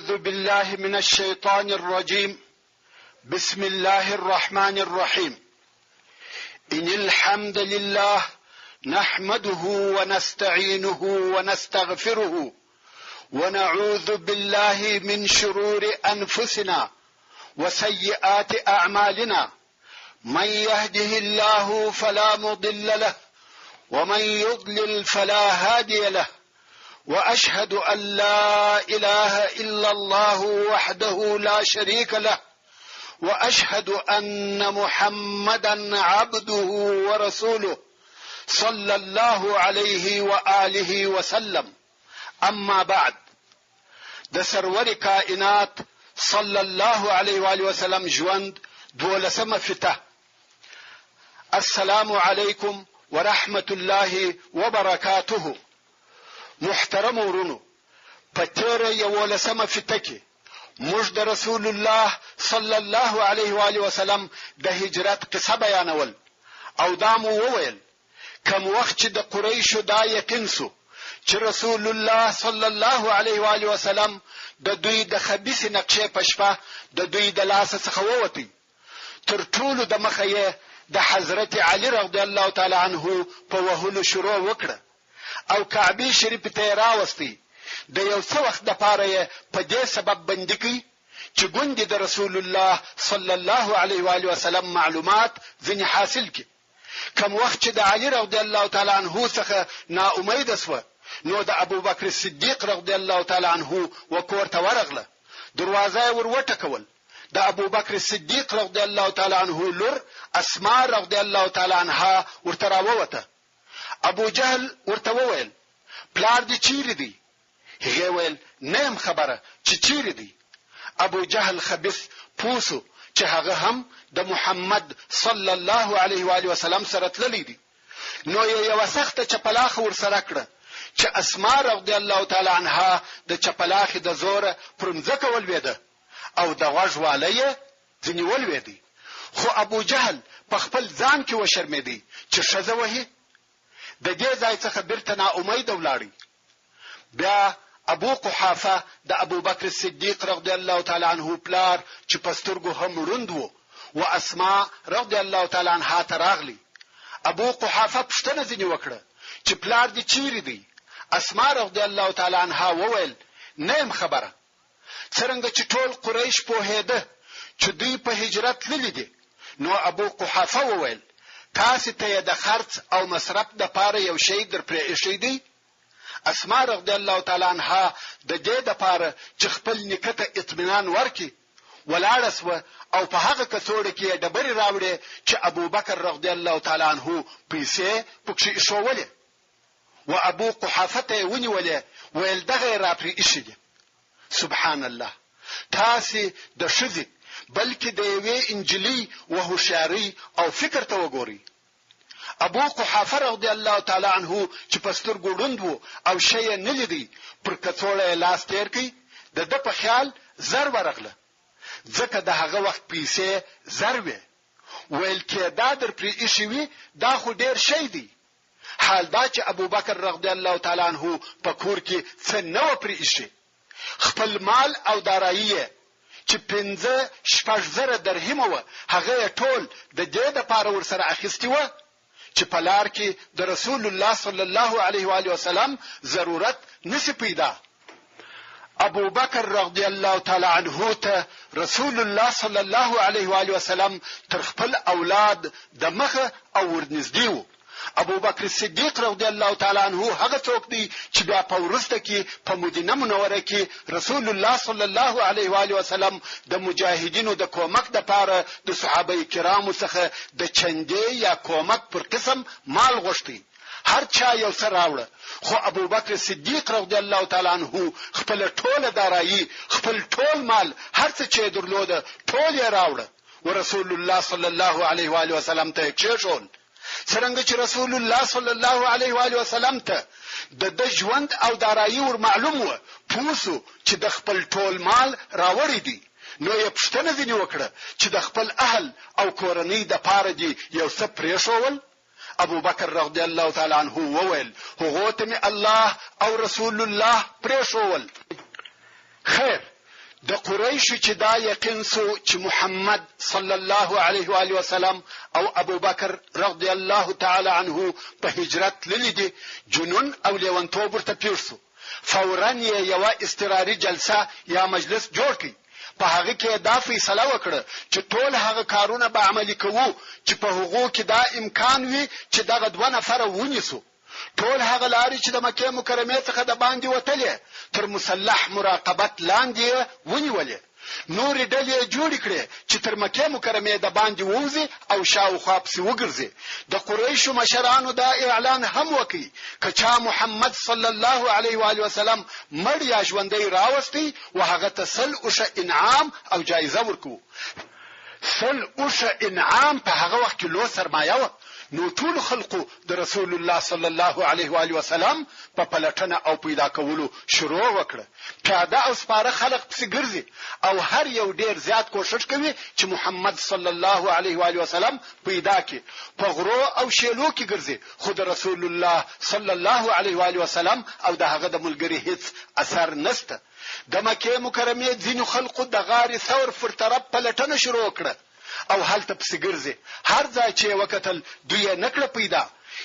أعوذ بالله من الشيطان الرجيم بسم الله الرحمن الرحيم إن الحمد لله نحمده ونستعينه ونستغفره ونعوذ بالله من شرور أنفسنا وسيئات أعمالنا من يهده الله فلا مضل له ومن يضلل فلا هادي له واشهد ان لا اله الا الله وحده لا شريك له واشهد ان محمدا عبده ورسوله صلى الله عليه واله وسلم اما بعد د سرور کائنات صلی الله علیه و آله وسلم ژوند دولسمه فته السلام علیکم ورحمة الله وبرکاته محترم ورونو په تیره یولسمه فته کې موږ د رسول الله صلی الله علیه و آله وسلم د هجرت قصه بیانول او دا مو وویل کوم وخت چې د قریشو دا یقین سو چې رسول الله صلی الله علیه و آله وسلم د دوی د خبیثې نقشې په شپه د دوی د لاسه څخه ووتی تر ټولو د مخه یې د حضرت علی رضی الله تعالی عنه په وهلو شروع وکړه او کعبې شریفې ته یې راوستی د یو څه وخت دپاره یې په دې سبب بندي کړ چې ګوندې د رسول الله صلی الله علیه و آله وسلم معلومات ځنې حاصل کړي. کوم وخت چې د علي رضی الله تعالی عنه څخه نا امیده شوه نو د ابوبکر صدیق رضی الله تعالی عنه و کور ته ورغله دروازه یې ور وټکول د ابوبکر صدیق رضی الله تعالی عنه لور اسماء رضی الله تعالی عنها ورته راووته ابو جهل ورته وویل پلار دې چیرې دی هغې ویل، نه یم خبره چې چیرې دی؟ ابو جهل خبیث پوه شو چې هغه هم د محمد صلی الله علیه و آله وسلم سره تللی دی، نو یې یوه سخته چپلاخه ورسره کړه چې اسماء رضی الله تعالی عنها د چپلاخې د زوره پر مځکه ولوېده او د غوږ والی یې ځنې ولوېدی، خو ابو جهل په خپل ځان کې وشرمېدی چې ښځه وهي؟ د دې ځای څخه بیرته نا امیده ولاړی. بیا ابو قحافه د ابوبکر صدیق رضی الله تعالی عنه پلار چې په سترګو هم ړوند وو و اسماء رضی الله تعالی عنها ته راغلی. ابو قحافه پوښتنه ځینې وکړه چې پلار دې چیرې دی؟ اسماء رضی الله تعالی عنها وویل، نه یم خبره. څرنګه چې ټول قریش پوهېده چې دوی په هجرت تللي دي نو ابو قحافه وویل، تاسې ته یې د خرڅ او مصرف دپاره یو شی در پرې ایښی دی؟ اسماء رضی الله تعالی عنها د دې دپاره چې خپل نیکه ته اطمینان ورکړي ولاړه شوه او په هغه کڅوړه کې یې ډبرې راوړې چې ابوبکر رضی الله تعالی عنه پیسې پکښې ایښوولې و ابو قحافه ته یې ونیولې ویل دغه یې راپرې ایښي دي. سبحان الله تاسې د ښځې بلکې د یوې انجلۍ و هوښیارۍ او فکر ته وګورئ. ابو قحافه رضی الله تعالی عنه چې په سترګو ړوند وو او شی یې نه لیدی پر کڅوړه یې لاس تېر کړ، د ده په خیال زر ورغله، ځکه د هغه وخت پیسې زر وې، ویل کېدا در پرې ایښي وي دا خو ډېر شی دی، حال دا چې ابوبکر رضی الله تعالی عنه په کور کې څه نه وه پرې ایښي. خپل مال او دارایي یې چې پنځه 6000 درهمه وه هغه یې ټول د دې دپاره ورسره اخیستي وه چې په لار کې د رسول الله صلی الله علیه و آله وسلم ضرورت نشي پیدا. ابوبکر رضی الله تعالی عنه ته رسول الله صلی الله علیه و آله وسلم تر خپل اولاد د مخه او ورنږدې وو. ابوبکر صدیق رضی الله تعالی عنه هغه څوک دی چې بیا په وروسته کې په مدینه منوره کې رسول الله صلی الله علیه و آله وسلم د مجاهدینو د کومک دپاره د صحابه کرامو څخه د چندې یا کومک پر قسم مال غوښتی. هر چا یو څه راوړه خو ابوبکر صدیق رضی الله تعالی عنه خپله ټوله دارایي، خپل ټول مال، هر څه چې یې درلوده ټول یې راوړه و رسول الله صلی الله علیه و آله وسلم ته یې کښېښول. څرنګه چې رسول الله صلی الله علیه و آله وسلم ته د ده ژوند او دارایي ور معلوم وه، پوه شو چې ده خپل ټول مال راوړی دی، نو یې پوښتنه ځینې وکړه چې د خپل اهل او کورنۍ دپاره دې یو څه پرېښوول؟ ابوبکر رضی الله تعالی عنه وویل، هغو ته مې الله او رسول الله پرېښوول. خیر! د قریشو چې دا یقین سو چې محمد صلی الله علیه و آله وسلم او ابوبکر رضی الله تعالی عنه په هجرت تللي دي، جنون او لیونتوب ورته پېښ سو. فوراً یې یوه اضطراري جلسه یا مجلس جوړ کړ. په هغه کې یې دا فیصله وکړه چې ټول هغه کارونه به عملي کوو چې په هغو کې دا امکان وي چې دغه دوه نفره ونیسو. ټول هغه لارې چې د مکې مکرمې څخه د باندې وتلې، تر مسلح مراقبت لاندې یې ونیولې. نورې ډلې یې جوړې کړې چې تر مکې مکرمې د باندې ووځي او شاوخوا پسې وګرځي. د قریشو مشرانو دا اعلان هم وکړ، که چا محمد صلی الله علیه و آله وسلم مړ یا ژوندی راوستی و هغه ته 100 اوښه انعام او جایزه ورکوو. 100 اوښه انعام په هغه وخت کې لو سرمایه وه، نو ټولو خلقو د رسول الله صلی الله علیه و آله وسلم په پلټنه او پیدا کولو شروع وکړه، پیاده او سپاره خلق پسې ګرځي او هر یو ډېر زیات کوښښ کوي چې محمد صلی الله علیه و آله وسلم پیدا کړي، په غرو او شېلو کې ګرځي خو د رسول الله صلی الله علیه و آله وسلم او د هغه د ملګري هیڅ اثر نشته. د مکې مکرمې ځینو خلقو د غار ثور پر طرف پلټنه شروع کړه او هلته پسې ګرځي، هر ځای چې یې وکتل دوی یې نه کړه پیدا،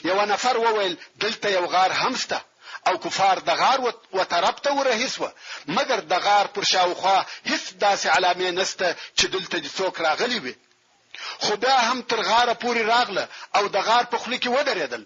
یوه نفر وویل دلته یو غار هم شته او کفار د غار و طرف ته ورهي شوه، مګر د غار پر شاوخوا هیڅ داسې علامې نشته چې دلته دې څوک راغلي وي. خو بیا هم تر غاره پورې راغله او د غار په خوله کې ودرېدل.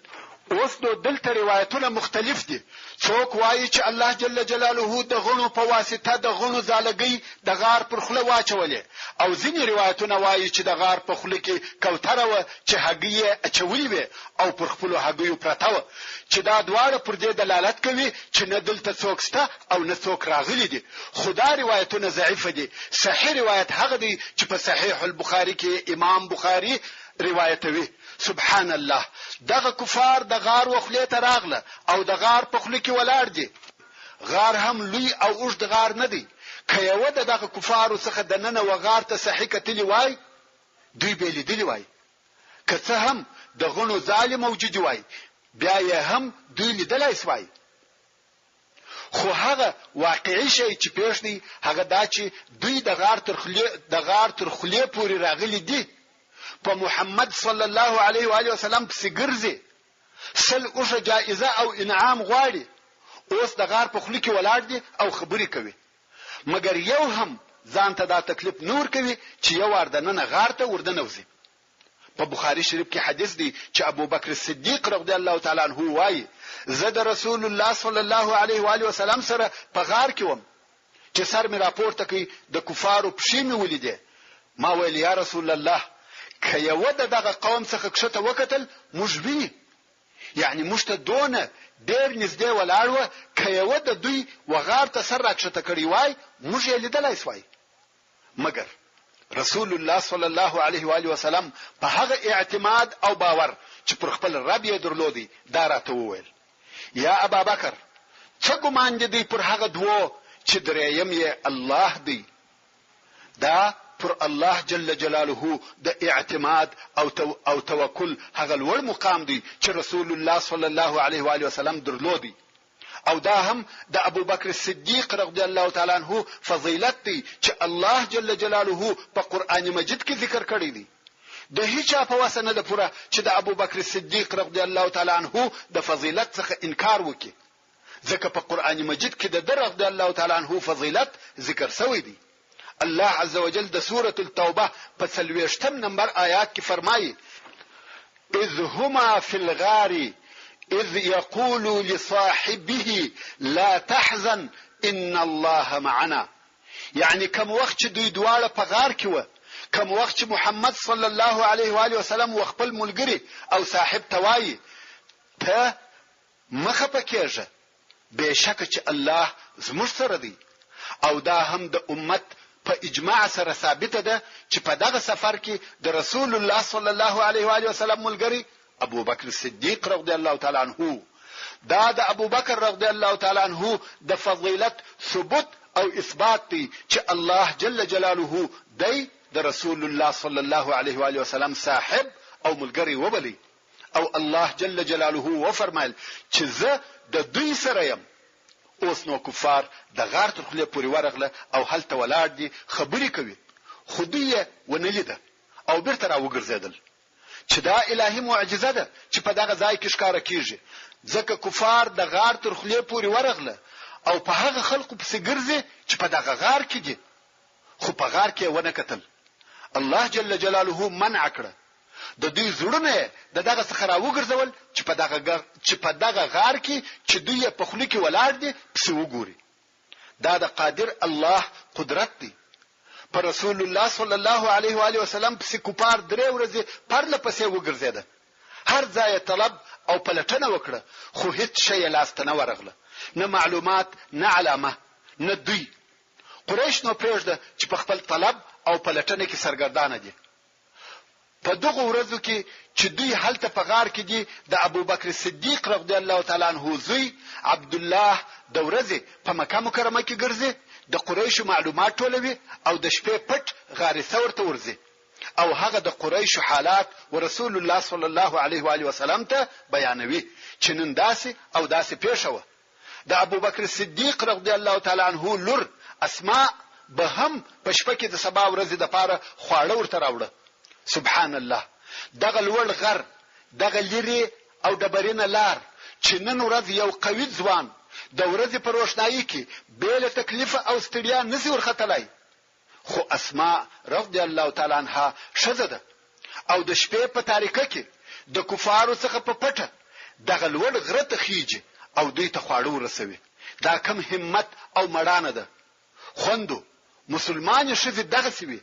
اوس نو دلته روایتونه مختلف دي، څوک وايي چې الله جل جلاله د غڼو په واسطه د غڼو ځالګۍ د غار پر خوله واچولې او ځینې روایتونه وايي چې د غار په خوله کې کوتره وه چې هګۍ یې اچولې وې او پر خپلو هګیو پرته وه چې دا دواړه پر دې دلالت کوي چې نه دلته څوک شته او نه څوک راغلي دي خو دا روایتونه ضعیف دي، صحیح روایت هغه دی چې په صحیح البخاري کې یې امام بخاري روایتوي. سبحان الله! دغه کفار د غار و خولې ته راغله او د غار په خوله کې ولاړ دي، غار هم لوی او اوږد غار نه دی، که یوه د دغه کفارو څخه دننه و غار ته صحیح کتلي وای، دوی به یې لیدلي وای. که څه هم د غڼو ځالې موجودې وای، بیا یې هم دوی لیدلای شوای. خو هغه واقعي شی چې پېښ دی هغه دا چې دوی د غار تر خولې د غار تر خولې پورې راغلي دي، په محمد صلی الله علیه و آله وسلم پسې ګرځي، 100 اوښه جایزه او انعام غواړي، اوس د غار په خوله کې ولاړ دي او خبرې کوي، مګر یو هم ځان ته دا تکلیف نه ورکوي چې یو وار دننه غار ته وردنوځي. په بخاري شریف کې حدیث دی چې ابوبکر صدیق رضی الله تعالی عنه وايي، زه د رسول الله صلی الله علیه و آله وسلم سره په غار کې وم چې سر مې راپورته کړ د کفارو پښې مې ولیدې، ما ویل یا رسول الله که یوه د دغه قوم څخه کښته وکتل موږ ویني، یعنې موږ ته دونه ډېر نږدې ولاړ وه که یوه د دوی و غار ته سر راکښته کړی وای موږ یې لیدلای شوای. مګر رسول الله صلی الله علیه و آله وسلم په هغه اعتماد او باور چې پر خپل رب یې درلودی دا راته وویل، یا ابابکر! څه ګمان دې دی پر هغه دوو چې درېیم یې الله دی؟ دا پر الله جل جلاله د اعتماد او او توکل هغه لوړ مقام دی چې رسول الله صلی الله علیه و آله وسلم درلودی. او دا هم د ابوبکر صدیق رضی الله تعالی عنه فضیلت دی چې الله جل جلاله په قرآن مجید کې ذکر کړی دی. د هیچا په وسه نه ده پوره چې د ابوبکر صدیق رضی الله تعالی عنه د فضیلت څخه انکار وکړي، ځکه په قرآن مجید کې د ده رضی الله تعالی عنه فضیلت ذکر شوی دی. الله عزوجل د سورة التوبه په څلوېښتم نمبر آیات کې فرمایي، اذ هما فی الغار اذ یقول لصاحبه لا تحزن ان الله معنا یعنی کوم وخت چې دوی دواړه په غار کې وه کوم وخت چې محمد صلی الله علیه و آله وسلم و خپل ملګري او صاحب ته وایي ته مه خپه کېږه، بې شکه چې الله زموږ سره دی او دا هم د امت په اجماع سره ثابته ده چې په دغه سفر کې د رسول الله صلی الله علیه و آله وسلم ملګری ابوبکر صدیق رضی الله تعالی عنه وو. دا د ابوبکر رضی الله تعالی عنه د فضیلت ثبوت او اثبات دی چې الله جل جلاله دی د رسول الله صلی الله علیه و آله وسلم صاحب او ملګری وبلی. او الله جل جلاله وفرمایل چې زه د دوی سره یم. اوس نو کفار د غار تر خولې پورې ورغله او هلته ولاړ دي خبرې کوي، خو دوی یې ونه لیده او بیرته راوګرځېدل. چې دا الهي معجزه ده چې په دغه ځای کې ښکاره کېږي، ځکه کفار د غار تر خولې پورې ورغله او په هغه خلقو پسې ګرځي چې په دغه غار کې دي، خو په غار کې یې ونه کتل. الله جل جلاله منع کړه. د دوی زړونه یې د دغه څخه راوګرځول چې په دغه چې په دغه غار کې چې دوی یې په خوله کې ولاړ دي پسې وګوري. دا د قادر الله قدرت دی. په رسول الله صلی الله علیه و آله وسلم پسې کفار درې ورځې پرله پسې وګرځېده. هر ځای یې طلب او پلټنه وکړه خو هیڅ شی یې لاس ته نه ورغله، نه معلومات، نه علامه، نه دوی. قریش نو پرېږده چې په خپل طلب او پلټنه کې سرګردانه دي. په دغو ورځو کې چې دوی هلته په غار کې دي، د ابوبکر صدیق رضی الله تعالی عنه زوی عبدالله د ورځې په مکه مکرمه کې ګرځي، د قریشو معلومات ټولوي او د شپې پټ غار ثور ته ورځي او هغه د قریشو حالات ورسول الله صلی الله علیه وآله وسلم ته بیانوي چې نن داسې او داسې پېښه وه. د ابوبکر صدیق رضی الله تعالی عنه لور اسماء به هم په شپه کې د سبا ورځې لپاره خواړه ورته راوړه. سبحان الله! دغه لوړ غر، دغه لیرې او ډبرینه لار چې نن ورځ یو قوي ځوان د ورځې په روښنایي کې بې له تکلیفه او ستړیا نه شي ورختلای، خو اسماء رضی الله تعالی عنها ښځه ده او د شپې په تاریکه کې د کفارو څخه په پټه دغه لوړ غره ته خیږي او دوی ته خواړه ورسوي، دا کوم همت او مړانه ده؟ خوندو مسلمانې ښځې دغسې وي،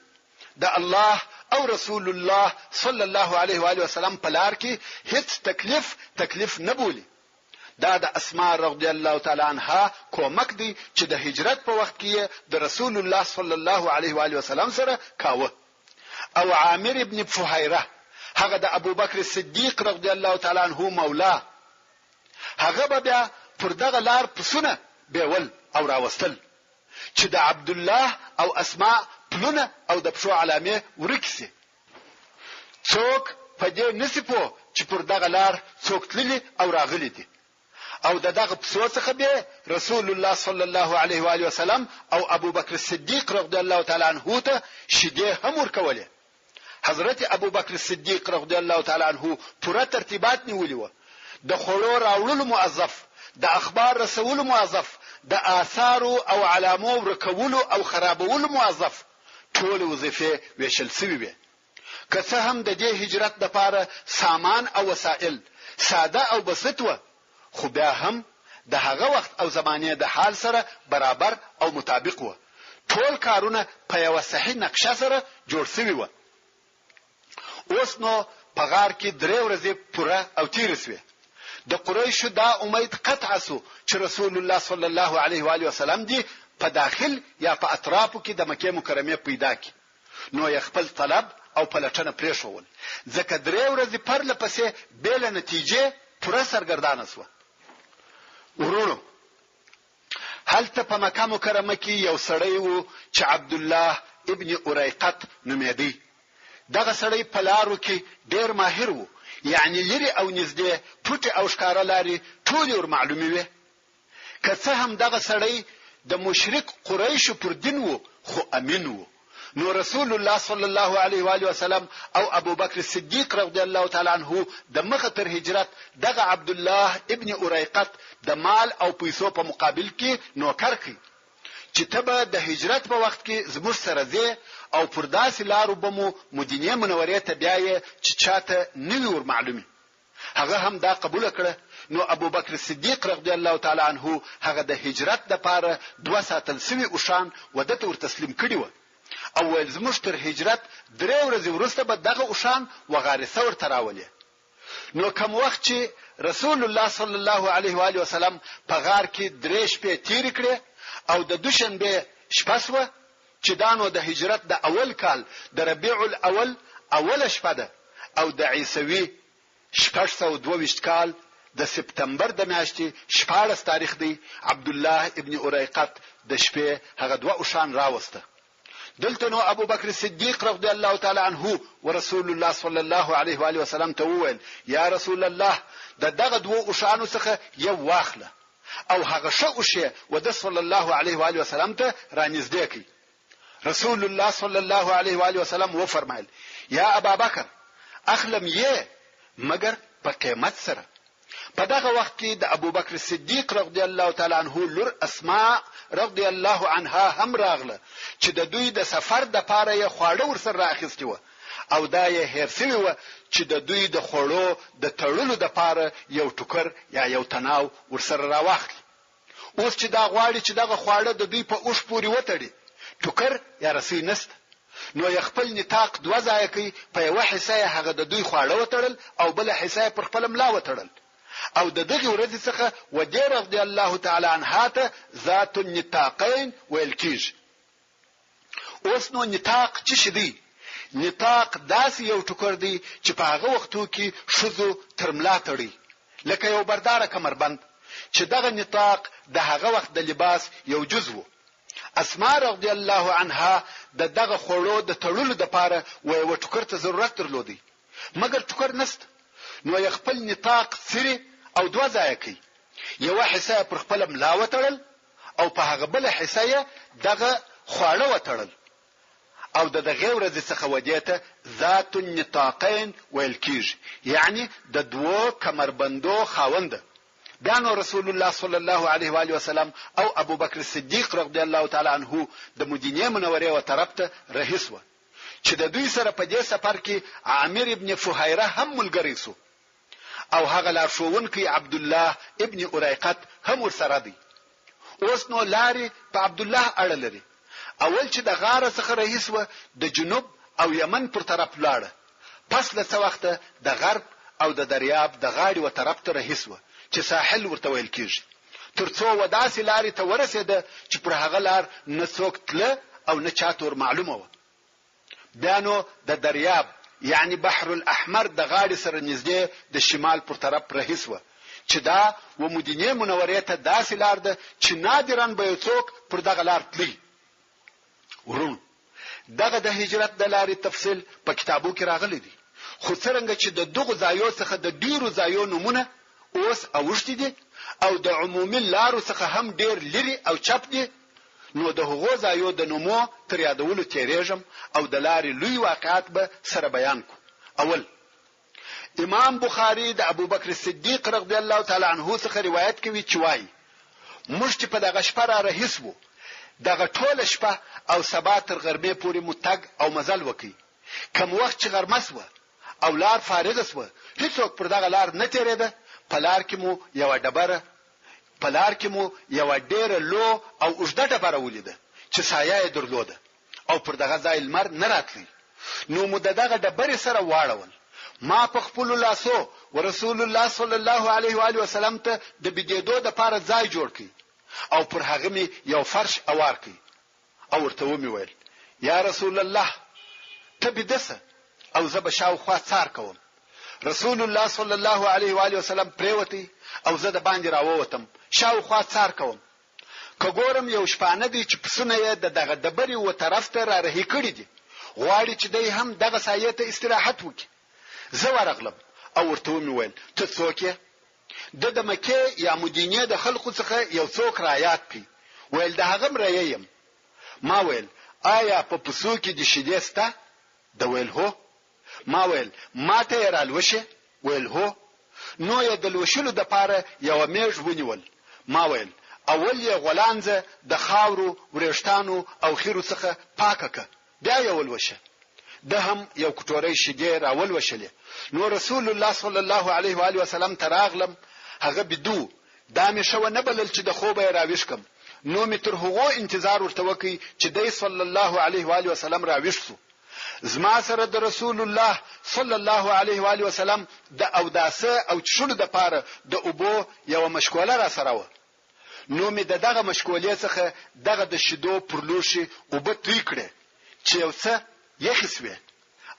د الله او رسول الله صلی الله علیه وآله وسلم په لار کې هیڅ تکلیف تکلیف نه بولي. دا د اسماء رضی الله تعالی عنها کومک دی چې د هجرت په وخت کې یې د رسول الله صلی الله علیه و آله وسلم سره کاوه او عامر ابن فهیره هغه د ابوبکر صدیق رضی الله تعالی عنه مولا هغه به بیا پر دغه لار پسونه بیول او راوستل چې د عبدالله او اسماء پلونه او د پښو علامې ورکې شي. څوک په دې نه شي پوه چې پر دغه لار څوک تللي او راغلي دي او د دغه پسو څخه به رسول الله صلی الله علیه و آله وسلم او ابوبکر صدیق رضی الله تعالی عنه ته شیدې هم ورکولې. حضرت ابوبکر صدیق رضی الله تعالی عنه پوره ترتیبات نیولي وه، د خوړو راوړلو موظف، د اخبار رسولو موظف، د آثارو او علامو ورکولو او خرابولو موظف، ټولې وظیفې وېشل شوې وې. که څه هم د دې هجرت لپاره سامان او وسایل ساده او بسیط وه، خو بیا هم د هغه وخت او زمانې د حال سره برابر او مطابق وه. ټول کارونه په یوه صحیح نقشه سره جوړ شوي وه. اوس نو په غار کې درې ورځې پوره او تېرې شوې. د قریشو دا امید قطع شو چې رسول الله صلی الله علیه و آله وسلم دې په داخل یا په اطرافو کې د مکې مکرمې پیدا کړي، نو یې خپل طلب او پلټنه پرېښوول، ځکه درې ورځې پرله پسې بې له نتیجې پوره سرګردانه شوه. وروڼو! هلته په مکه مکرمه کې یو سړی و چې عبدالله ابن اریقط نومېدی. دغه سړی په لارو کې ډېر ماهر و، یعنې لرې او نږدې، پټې او ښکاره لارې ټولې ور معلومې وې. که څه هم دغه سړی د مشرک قریشو پر دین و، خو امین و. نو رسول الله صلی الله علیه و آله وسلم او ابوبکر صدیق رضی الله تعالی عنه د مخه تر هجرت دغه عبدالله ابن اریقط د مال او پیسو په مقابل کې نوکر کړ چې ته به د هجرت په وخت کې زموږ سره ځې او پر داسې لارو به مو مدینې منورې ته بیایې چې چاته نه وي ور معلومې. هغه هم دا قبوله کړه، نو ابوبکر صدیق رضی الله تعالی عنه هغه د هجرت لپاره دوه ساتل شوي اوښان و ده ته ور تسلیم کړي وه او ویل زموږ تر هجرت درې ورځې وروسته به دغه اوښان و غار ثور ته راولې. نو کوم وخت چې رسول الله صلی الله علیه و آله وسلم په غار کې درې شپې تېرې کړې او د دوشنبې شپه شوه چې دا نو د هجرت د اول کال د ربیع الاول اوله شپه ده او د عیسوي 622 کال د سپتمبر د میاشتې 16 تاریخ دی، عبدالله ابن اریقط د شپې هغه دوه اوښان راوسته. دلته نو ابوبکر صدیق رضی الله تعالی عنه ورسول الله صلی الله علیه و آله وسلم ته وویل، یا رسول الله د دغه دوو اوښانو څخه یو واخله. او هغه ښه اوښ یې و ده صلی الله علیه و آله وسلم ته رانږدې کړ. رسول الله صلی الله علیه و آله وسلم وفرمایل، یا ابابکر! اخلم یې مګر په قیمت سره. په دغه وخت کې د ابوبکر صدیق رضی الله تعالی عنه لور اسماء رضی الله عنها هم راغله چې د دوی د سفر دپاره یې خواړه ورسره را اخیستي وه او دا یې هېر شوي وه چې د دوی د خوړو د تړلو دپاره یو ټوکر یا یو تناو ورسره راواخلي. اوس چې دا غواړي چې دغه خواړه د دوی په اوښ پورې وتړي، ټوکر یا رسۍ نشته، نو یې خپل نطاق دوه ځایه کړ، په یوه حصه یې هغه د دوی خواړه وتړل او بله حصه یې پر خپله ملا وتړل او د دغې ورځې څخه و دې رضی الله تعالی عنها ته ذات النطاقین ویل کیږي. اوس نو نطاق څه شي دی؟ نطاق داسې یو ټوکر دی چې په هغه وختو کې ښځو تر ملا تړی لکه یو برداره کمربند چې دغه نطاق د هغه وخت د لباس یو جز وو. اسماء رضی الله عنها د دغه خوړو د تړلو دپاره و یوه ټوکر ته ضرورت درلودی مګر ټوکر نشته نو یې خپل نطاق څیرې او دوه ځایه کړ یوه حصه یې پر خپله ملا وتړل او په هغه بله حصه یې دغه خواړه وتړل او د دغې ورځې څخه ودې ته ذات النطاقین ویل کیږي یعنی د دوو کمربندو خاونده. بیا نو رسول الله صلی الله علیه و آله وسلم او ابوبکر صدیق رضی الله تعالی عنه د مدینې منورې و طرف ته رهي شوه چې د دوی سره په دې سفر کې عامر ابن فهیره هم ملګری شو. او هغه لارښوونکی عبدالله ابن اریقط هم ورسره دی. اوس نو لارې په عبدالله اړه لري. اول چې د غاره څخه رهي شوه د جنوب او یمن پر طرف ولاړه، پس له څه وخته د غرب او د دریاب د غاړې و طرف ته رهي شوه چې ساحل ورته ویل کیږي، تر څو و داسې لارې ته ورسیده چې پر هغه لار نه څوک تله او نه چاته ور معلومه وه. بیا نو د دریاب یعنی بحر الاحمر د غاړې سره نږدې د شمال پر طرف رهي شوه چې دا و مدینې منورې ته داسې لار ده چې نادراً به یو څوک پر دغه لار تلی. وروڼو! دغه د هجرت د لارې تفصیل په کتابو کې راغلی دی، خو څرنګه چې د دغو ځایو څخه د ډېرو ځایو نومونه اوس اوښتي دي او د عمومي لارو څخه هم ډېر لرې او چپ دي، نو د هغو ځایو د نومو تر یادولو تېرېږم او د لارې لوی واقعات به سره بیان کړو. اول، امام بخاري د ابوبکر صدیق رضی الله تعالی عنه څخه روایت کوي چې وايي، موږ چې په دغه شپه را رهي شوو، دغه ټوله شپه او سبا تر غرمې پورې مو تګ او مزل وکړ، کوم وخت چې غرمه شوه او لار فارغه شوه، هیڅوک پر دغه لار نه تېرېده، په لار کې مو یوه ډبره په لار کې مو یوه ډېره لو او اوږده ډبره ولیده چې سایه یې درلوده او پر دغه ځای لمر نه راتلی، نو مو د دغه ډبرې سره واړول. ما په خپلو لاسو ورسول الله صلی الله علیه و آله وسلم ته د بیدېدو دپاره ځای جوړ کړ او پر هغه مې یو فرش اوار کړ. او ورته ومې ویل، یا رسول الله! ته بیده شه او زه به شاوخوا څار کوم. رسول الله صلی الله علیه و آله وسلم پرېوتی او زه د باندې راووتم، شاوخوا څار کوم. که ګورم یو شپانه دی چې پسونه یې د دغه ډبرې و طرف ته را رهي کړي دي، غواړي چې دی هم دغه سایې ته استراحت وکړي. زه ورغلم او ورته ومې ویل، ته څوک یې؟ ده د مکې یا مدینې د خلقو څخه یو څوک را یاد کړ، ویل د هغه مریی یم. ما ویل، آیا په پسو کې دې شیدې شته؟ ده ویل، هو. ما ویل، ماته یې رالوشې؟ ویل، هو. نو یې د لوشلو دپاره یوه مېږ ونیول. ما ویل، اول یې غولانځه د خاورو، ورېښتانو او خیرو څخه پاکه کړه. بیا یې ولوشه. ده هم یو کټوری شیدې راولوشلې، نو رسول الله صلی الله علیه و آله وسلم ته راغلم، هغه بیده و، دا مې ښه ونه بلل چې د خوبه یې راویښ کړم، نو مې تر هغو انتظار ورته وکړ چې دی صلی الله علیه و آله وسلم راویښ شو. زما سره د رسول الله صلی الله علیه و آله وسلم د اوداسه او چښلو دپاره د اوبو یوه مشکوله راسره وه، نو مې د دغه مشکولې څخه دغه د شیدو پر لوښي اوبه توی کړې چې یو څه یخې شوې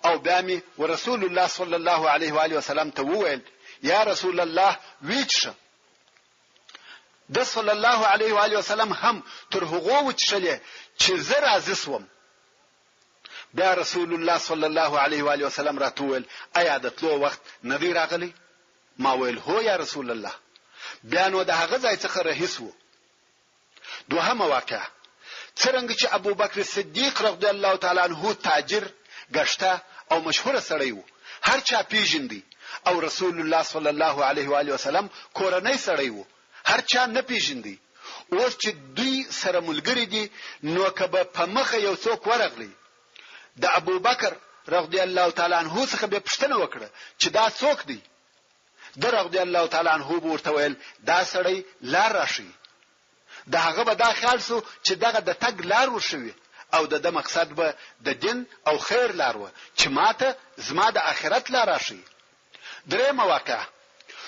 او بیا مې ورسول الله صلی الله علیه و آله وسلم ته وویل، یا رسول الله ویې چښه. ده صلی الله علیه و آله وسلم هم تر هغو وچښلې چې زه راضي شوم. بیا رسول الله صلی الله علیه و آله وسلم راته وویل، ایا د تلو وخت نه دی راغلی؟ ما ویل، هو یا رسول الله! بیا نو د هغه ځای څخه رهي شوو. دوهمه واقعه، څرنګه چې ابوبکر صدیق رضی الله تعالی عنه تاجر، ګشته او مشهوره سړی وو، هر چا پېژندی او رسول الله صلی الله علیه و آله وسلم کورنی سړی وو، هر چا نه پېژندی، اوس چې دوی سره ملګري دي نو که به په مخه یو څوک ورغلی د ابوبکر رضی الله تعالی عنه څخه به پوښتنه وکړه چې دا څوک دی؟ ده رضی الله تعالی عنه به ورته ویل دا سړی لار راښیي. د هغه به دا خیال شو چې دغه د تګ لار ورښوي او د ده مقصد به د دین او خیر لار وه چې ماته زما د آخرت لار راښیي. درېیمه واقعه،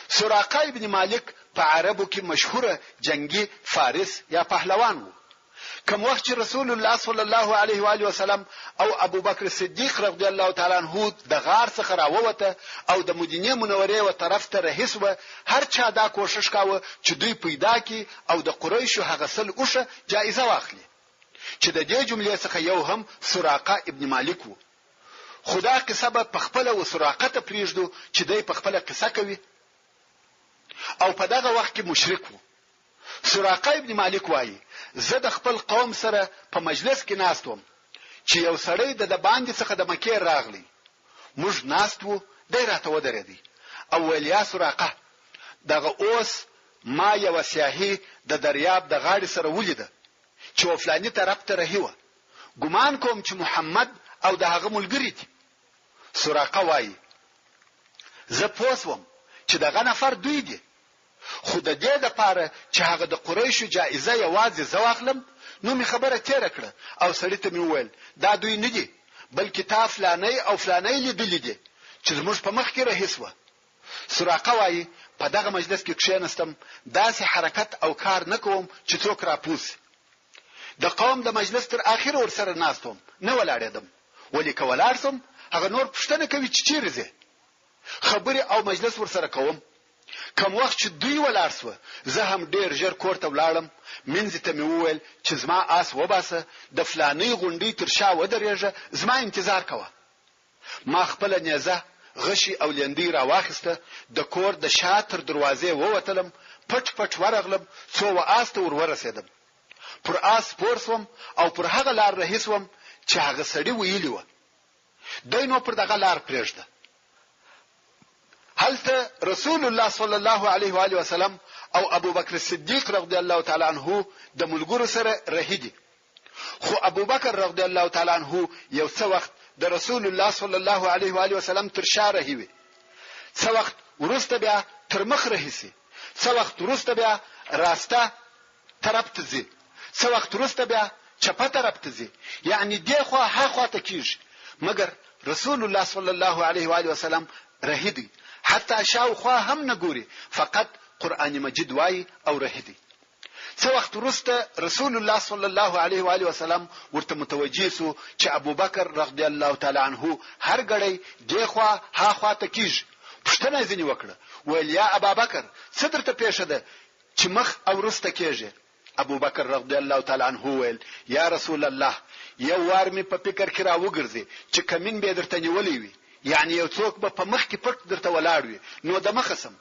سراقه ابن مالک په عربو کې مشهوره جنګي فارس یا پهلوان وو. کوم وخت چې رسول الله صلی الله علیه و آله وسلم او ابوبکر صدیق رضی الله تعالی عنه د غار څخه راووته او د مدینې منورې و طرف ته رهي شوه، هر چا دا کوښښ کاوه چې دوی پیدا کړي او د قریشو هغه 100 اوښه جایزه واخلي چې د دې جملې څخه یو هم سراقه ابن مالک وو. خو دا قصه به پخپله و سراقه ته پریږدو چې دی پخپله قصه کوي او په دغه وخت کې مشرک وو. سراقه ابن مالک وايي، زه د خپل قوم سره په مجلس کې ناست وم چې یو سړی د دباندې څخه د مکې راغلی، موږ ناست وو، دی راته ودرېدی او ویل یا سراقه! دغه اوس ما یوه سیاهي د دریاب د غاړې سره ولیده چې و فلاني طرف ته رهي وه، ګمان کوم چې محمد او د هغه ملګري دي. سراقه وايي، زه پوه شوم چې دغه نفر دوی دي، خو د دې لپاره چې هغه د قریشو جایزه یوازې زه واخلم، نو مې خبره تېره کړه او سړي ته مې وویل، دا دوی نه دي، بلکې تا فلانی او فلانی لیدلي دي چې زموږ په مخ کې رهي شوه. سراقه وايي، په دغه مجلس کې کښېنستم، داسې حرکت او کار نه کوم چې څوک راپوه شي. د قوم د مجلس تر اخره ورسره ناست وم، نه ولاړېدم، ولې که ولاړ شم، هغه نور پوښتنه کوي چې چېرې ځې؟ خبرې او مجلس ورسره کوم. کوم وخت چې دوی ولاړ شوه، زه هم ډېر ژر کور ته ولاړم، مینځې ته مې وویل چې زما آس وباسه، د فلانۍ غونډۍ تر شا ودرېږه، زما انتظار کوه. ما خپله نېزه، غشی او لیندۍ راواخیسته، د کور د شا تر دروازې ووتلم، پټ پټ ورغلم، څو و آس ته ور ورسېدم. پر آس سپور شوم او پر هغه لار رهي شوم چې هغه سړي ویلي وه. دی نو پر دغه لار پرېږده. هلته رسول الله صلی الله علیه و آله وسلم او ابوبکر صدیق رضی الله تعالی عنه د ملګرو سره رهي دي. خو ابوبکر رضی الله تعالی عنه یو څه وخت د رسول الله صلی الله علیه و آله وسلم تر شا رهي وي. څه وخت وروسته بیا تر مخ رهي سي. څه وخت وروسته بیا راسته طرف ته ځي، څه وخت وروسته بیا چپه طرف ته ځي، یعنې دې خوا ها خوا ته کیږي، مګر رسول الله صلی الله علیه و آله وسلم رهي دی، حتی شاوخوا هم نه ګوري، فقط قرآن مجید وایي او رهي دی. څه وخت وروسته رسول الله صلی الله علیه و آله وسلم ورته متوجه شو چې ابوبکر رضی الله تعالی عنه هر ګړی دې خوا ها خوا ته کیږي، پوښتنه یې ځینې وکړه، ویل یا ابابکر څه درته پېښه ده چې مخ او وروسته کېږې؟ ابوبکر رضی الله تعالی عنه وویل، یا رسول الله! یو وار مې په فکر کې راوګرځي چې کمین به یې درته نیولی وي، یعنې یو څوک به په مخ کې پټ درته ولاړ وي، نو دمخه شم.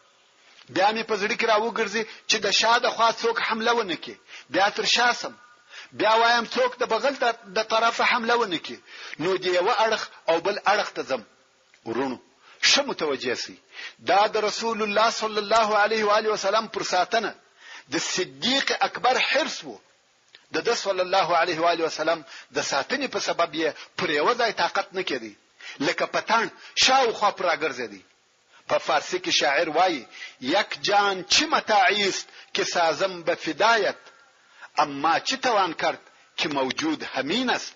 بیا مې په زړه کې راوګرځي چې د شا د خوا څوک حمله ونه کړي، بیا تر شا شم. بیا وایم څوک د بغل د طرفه حمله ونه کړي، نو د یوه اړخ او بل اړخ ته ځم. وروڼو! ښه متوجه شئ، دا د رسول الله صلی الله علیه و آله وسلم پر ساتنه د صدیق اکبر حرص وو، د ده صلی الله علیه و آله وسلم د ساتنې په سبب یې پر یوه ځای طاقت نه کېدی، لکه پتڼ شا و خوا پر راګرځېدی. په فارسي کې شاعر وايي، یک جان چه متاعیست که سازم به فدایت، اما چه توان کرد که موجود همین است.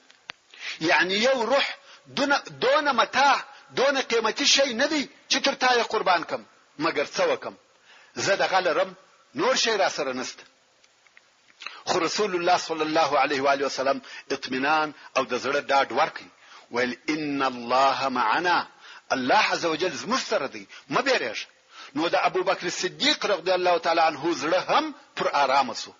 یعنی یو روح دونه دونه متاع دونه قیمتي شی نه دی چې تر تا یې قربان کم مګر څه وکم زه دغه لرم نور شی راسره نشته خو رسول الله صلی الله علیه و آله وسلم اطمینان او د زړه ډاډ ورکړ ویل ان الله معنا الله عز وجل زموږ سره دی مه بیریږه نو د ابوبکر صدیق رضی الله تعالی عنه زړه هم پر آرامه شو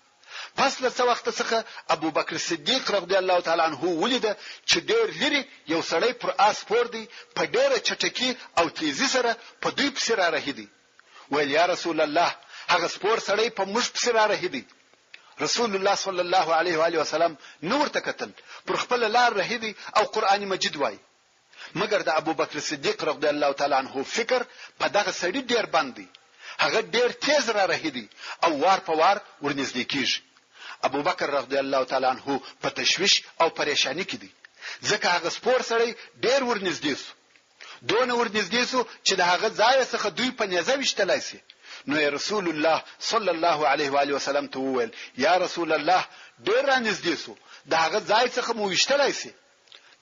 پس له څه وخته څخه ابوبکر صدیق رضی الله تعالی عنه ولیده چې ډېر لرې یو سړی پر آس سپور دی، په ډېره چټکي او تېزي سره په دوی پسې را رهي دی. ویل، یا رسول الله! هغه سپور سړی په موږ پسې را رهي دی. رسول الله صلی الله علیه و آله وسلم نه ورته کتل، پر خپله لار رهي دی او قرآن مجید وایي. مګر د ابوبکر صدیق رضی الله تعالی عنه فکر په دغه سړي ډېر بند دی، هغه ډېر تېز را رهي دی او وار په وار ورنږدې کېږي. ابوبکر رضی الله تعالی عنه په تشویش او پریشاني کې دی، ځکه هغه سپور سړی ډېر ورنږدې شو. دونه ورنږدې شو چې د هغه ځایه څخه دوی په نیزه ویشتلای شي، نو یې رسول الله صلی الله علیه وآله وسلم ته وویل، یا رسول الله! ډېر رانږدې شو، د هغه ځای څخه مو ویشتلای شي.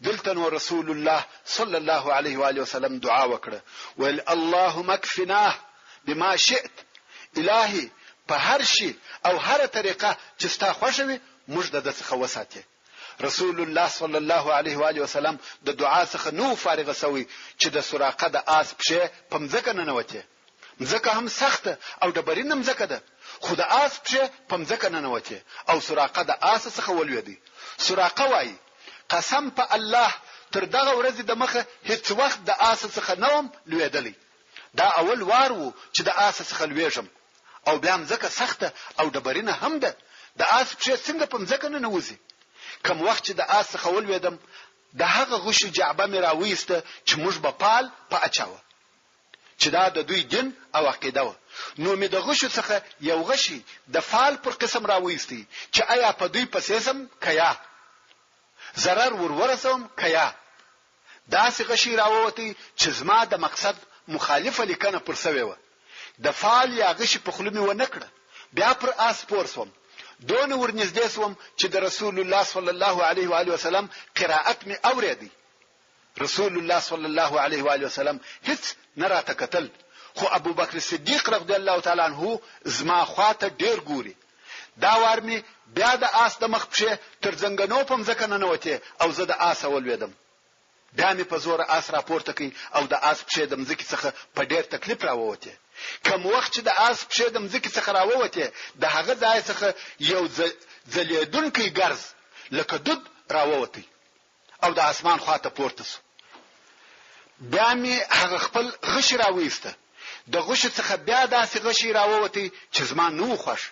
دلته نو رسول الله صلی الله علیه وآله وسلم دعا وکړه، ویل، اللهم اکفناه بما شئت، الهي په هر شي او هره طریقه چې ستا خوښه وي موږ د ده څخه وساتې. رسول الله صلی الله علیه وآله وسلم د دعا څخه نه وو فارغ شوی چې د سراقه د آس پښې په مځکه ننوتې. مځکه هم سخته او ډبرینه مځکه ده، خو د آس پښې په مځکه ننوتې او سراقه د آسه څخه ولوېدی. سراقه وايي، قسم په الله تر دغه ورځې د مخه هیڅ وخت د آسه څخه نه وم لوېدلی. دا اول وار وو چې د آسه څخه لوېږم او بیا مځکه سخته او ډبرینه هم ده، د آس پښې څنګه په مځکه ننوځي؟ کوم وخت چې د آس څخه ولوېدم، د هغه غشو جعبه مې راوایسته چې موږ به پال په اچاوه. چې دا د دوی دین او عقیده وه، نو مې د غشو څخه یو غشی د فال پر قسم راوایستی چې ایا په دوی پسې شم که یا؟ ضرر ور ورسوم که یا؟ داسې غشی راووتی چې زما د مقصد مخالفه لیکنه پر شوې وه، د فال یا غشي په خوله مې ونه کړه، بیا پر آس سپور شوم، دونه ورنږدې شوم چې د رسول الله صلی الله علیه وآله وسلم قرائت مې اورېدی. رسول الله صلی الله علیه و آله وسلم هیڅ نه راته کتل خو ابوبکر صدیق رضی الله تعالی عنه زما خواته ډیر ګوري. دا وار مې بیا د آس د مخ پښې تر زنګنو په مځکه ننوتې او زه د آسه ولوېدم. بیا مې په زوره آس راپورته کړ او د آس پښې د مځکې څخه په ډیر تکلیف راووتې. کوم وخت چې د آس پښې د مځکې څخه راووتې د هغه ځای څخه یو ځلېدونکی ګرز لکه دود راووتی. او د اسمان خوا ته پورته شو. بیا مې هغه خپل غشی راوایسته، د غشو څخه بیا داسې غشی راووتی چې زما نه و خوښ.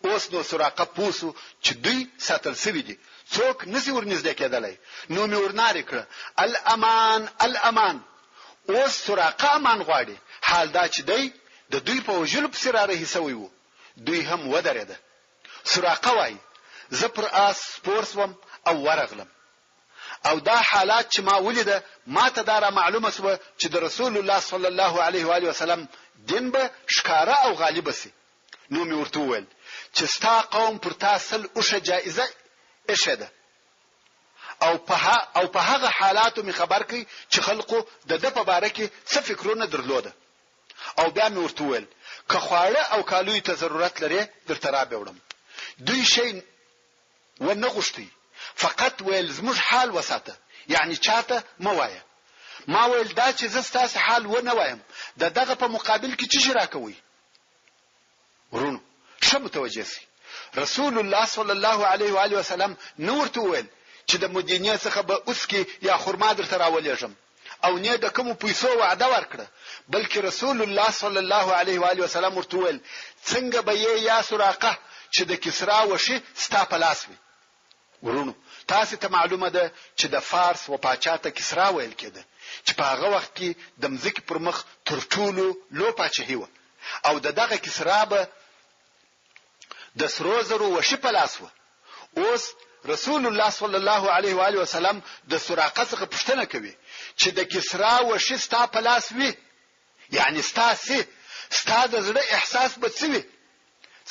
اوس نو سراقه پوه شو چې دوی ساتل شوي دي، څوک نه شي ورنږدې کېدلی، نو مې ورنارې کړه، الامان، الامان! اوس سراقه امان غواړي، حال دا چې دی د دوی په وژلو پسې رارهي شوی و. دوی هم ودرېده. سراقه وايي، زه پر آس سپور شوم او ورغلم او دا حالات چې ما ولیده ماته دا را معلومه شوه چې د رسول الله صلی الله علیه و آله وسلم دین به ښکاره او غالب شي، نو مې ورته وویل چې ستا قوم پر تا 100 اوښه جایزه ایښې ده او په او په هغه حالاتو مې خبر کړ چې خلقو د ده په باره کې څه فکرونه درلوده. او بیا مې ورته وویل، که خواړه او کالیو ته ضرورت لرې درته رابې وړم. دوی شی و نه غوښتی، فقط ویل زموږ حال وساته، یعنې چاته مه وایه. ما ویل دا چې زه ستاسې حال و نه وایم، د دغه په مقابل کې څه شي راکوئ؟ وروڼو ښه متوجه شئ! رسول الله صلی الله علیه و آله وسلم نه ورته وویل چې د مدینې څخه به اوسکي یا خرما درته راولېږم او نۀ د کومو پیسو وعده ورکړه بلکې رسول الله صلی الله علیه و آله وسلم ورته وویل څنګه به یې یا سراقه چې د کسرا وښي ستا په لاس وي. وروڼو تاسې ته معلومه ده چې د فارس و پاچا ته کسرا ویل کېده چې په هغه وخت کې د مځکې پر مخ تر ټولو لو پاچهي وه او د دغه کسرا به د سرو زرو وښي په لاس وه. اوس رسول الله صلی الله علیه و آله وسلم د سراقه څخه پوښتنه کوي چې د کسرا وښي ستا په لاس وي یعنی ستا سي ستا د زړه احساس به څه وي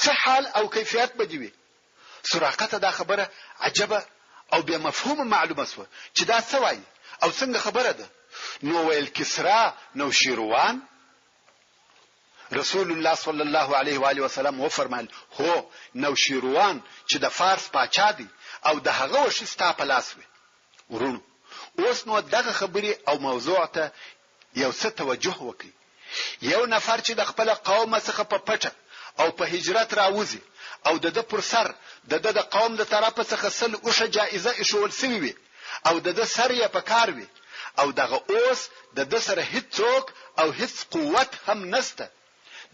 څه حال او کیفیت به دې وي سراقه ته دا خبره عجبه او بې مفهومه معلومه شوه چې دا څه وايي او څنګه خبره ده نو ویل کسرا نوشیروان رسول الله صلی الله علیه و آله وسلم وفرمایل هو نوشیروان چې د فارس پاچا دی او د هغه وښي ستا په لاس وي وروڼو اوس نو دغه خبرې او موضوع ته یو څه توجه وکړئ. یو نفر چې د خپله قومه څخه په پټه او په هجرت راوځي او د ده پر سر د ده د قوم د طرفه څخه 100 اوښه جائزه ایښوول شوې وي او د ده سر یې په کار وي او دغه اوس د ده سره هیڅوک او هیڅ قوت هم نشته.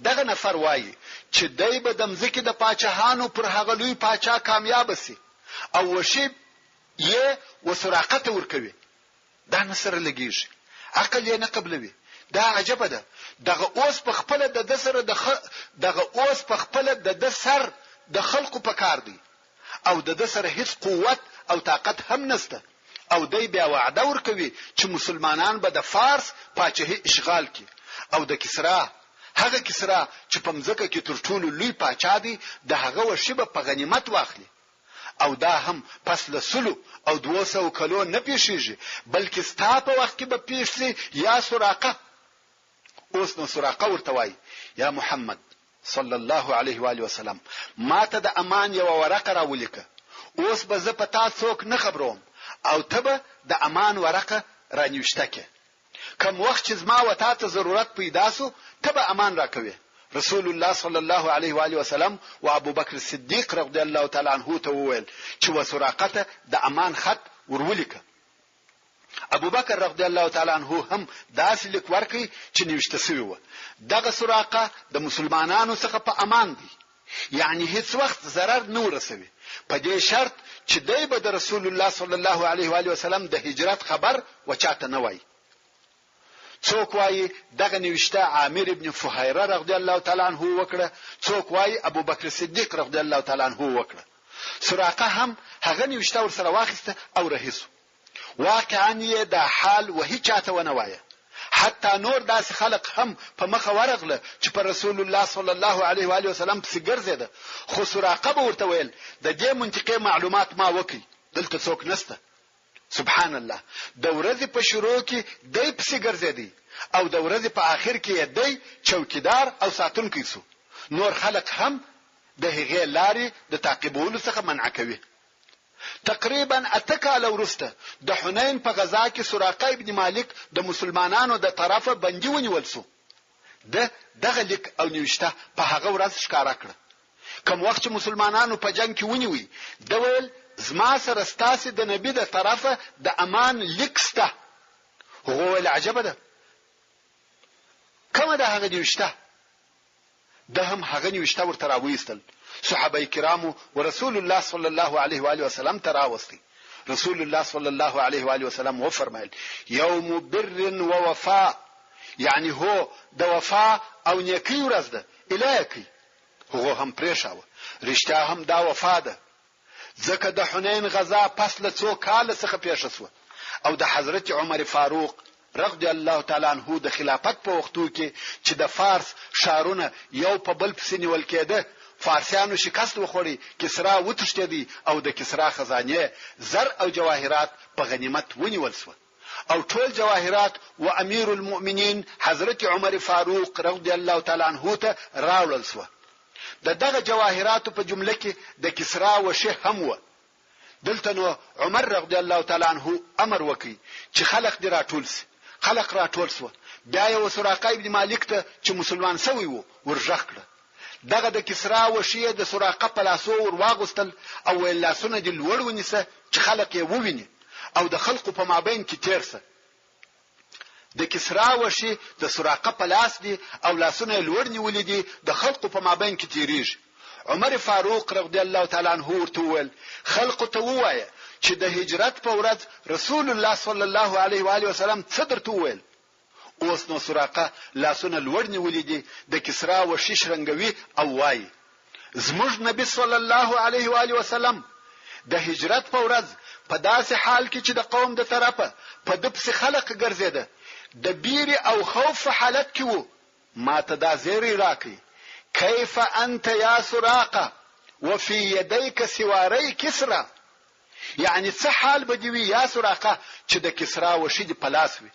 دغه نفر وايي چې دی به د مځکې د پاچهانو پر هغه لوی پاچا کامیابه شي او وښي یې و سراقه ته ورکوي. دا نه سره لګیږي، عقل یې نه قبلوي، دا عجبه ده، دغه اوس په خپله د ده سره د دغه اوس په خپله د ده سر د خلقو په کار دی او د ده سره هیڅ قوت او طاقت هم نشته او دی بیا وعده ورکوي چې مسلمانان به د فارس پاچهي اشغال کړي او د کسرا، هغه کسرا چې په مځکه کې تر ټولو لوی پاچا دی، د هغه وښي به په غنیمت واخلي. او دا هم پس له سلو او دوو سوو کلو نه پېښېږي، بلکې ستا په وخت کې به پېښ شي یا سراقه. اوس نو سراقه ورته وايي، یا محمد صلی الله علیه وآله وسلم! ماته د امان یوه ورقه راولیکه، اوس به زه په تا څوک نه خبروم او ته به د امان ورقه رانوشته کړې. کوم وخت چې زما و تا ته ضرورت پیدا شو ته به امان راکوې. رسول الله صلی الله علیه و آله وسلم و ابوبکر صدیق رضی الله تعالی عنه ته وویل چې و سراقه ته د امان خط ورولیکه. ابوبکر رضی الله تعالی عنه هم داسې لیک ورکړ چې نوشته شوي وه، دغه سراقه د مسلمانانو څخه په امان دی، یعنې هیڅ وخت ضرر نه ورسوي، په دې شرط چې دی به د رسول الله صلی الله علیه و آله وسلم د هجرت خبر و چاته نه وایي. څوک وایي دغه نوشته عامر ابن فهیره رضی الله تعالی عنه وکړه، څوک وایي ابوبکر صدیق رضی الله تعالی عنه وکړه. سراقه هم هغه نوشته ورسره واخیسته او رهي شو. واقعا یې دا حال و هیچا ته ونه وایه. حتی نور داسې خلق هم په مخه ورغله چې په رسول الله صلی الله علیه و آله وسلم پسې ګرځېده، خو سراقه به ورته ویل، د دې منطقې معلومات ما وکړ، دلته څوک نشته. سبحان الله! د ورځې په شروع کې دی پسې ګرځېدی او د ورځې په آخر کې یې دی چوکیدار او ساتونکی شو، نور خلق هم د هغې لارې د تعقیبولو څخه منع کوي. تقریباً اته کاله وروسته د حنین په غزا کې سراقه ابن مالک د مسلمانانو د طرفه بندي ونیول شو. ده دغه لیک او نوشته په هغه ورځ ښکاره کړه. کوم وخت چې مسلمانانو په جنګ کې ونیوی، ده ویل، زما سره ستاسې د نبي د طرفه د امان لیک شته. هغو ویل، عجبه ده، کومه ده هغه نوشته؟ ده هم هغه نوشته ورته راوایستل، صحابه کرامو ورسول الله صلی الله علیه وآله وسلم ته راوستی، رسول الله صلی الله علیه وآله وسلم وفرمایل، یوم بر و وفاء، یعنی هو د وفا او نیکۍ ورځ ده، اله یې کړئ. هغو هم پرېښاوه، رښتیا هم دا وفا ده، ځکه د حنین غزا پس له څو کاله څخه پېښه شوه او د حضرت عمر فاروق رضی الله تعالی عنه د خلافت په وختو کې چې د فارس ښارونه یو په بل پسې نیول کېده، فارسیانو شکست وخوړی، کسرا وتښتېدی او د کسرا خزانې، زر او جواهرات په غنیمت ونیول شوه او ټول جواهرات و امیر المؤمنین حضرت عمر فاروق رضی الله تعالی عنه ته راوړل شوه. د دغه جواهراتو په جمله کې د کسرا وښي هم وه. دلته نو عمر رضی الله تعالی عنه امر وکړ چې خلق دې راټول شي. خلق راټول شوه. بیا یې و سراقه ابن مالک ته چې مسلمان شوی و ور ږغ کړه. دغه د کسرا وښي یې د سراقه په لاسو ور واغوستل او ویل لاسونه دې لوړ ونیسه چې خلق یې وویني او د خلقو په مابین کې تېر شه. د کسرا وښي د سراقه په لاس دي او لاسونه یې لوړ نیولي دي، د خلقو په مابین کې تېرېږي. عمر فاروق رضی الله تعالی عنه ورته وویل، خلقو ته ووایه چې د هجرت په ورځ رسول الله صلی الله علیه و آله وسلم څه درته وویل؟ اوس نو سراقه لاسونه لوړ نیولي دي، د کسرا وښي شرنګوي او وایي، زموږ نبي صلی الله علیه و آله وسلم د هجرت په ورځ په داسې حال کې چې د قوم د طرفه په ده پسې خلق ګرځېده د بیرې او خوف په حالت کې وو، ماته دا زیری راکړ، کیف انت یا سراقه وفی یدیک سواری کسری، یعنې څه حال به دې وي یا سراقه چې د کسرا وښي دې په لاس وي.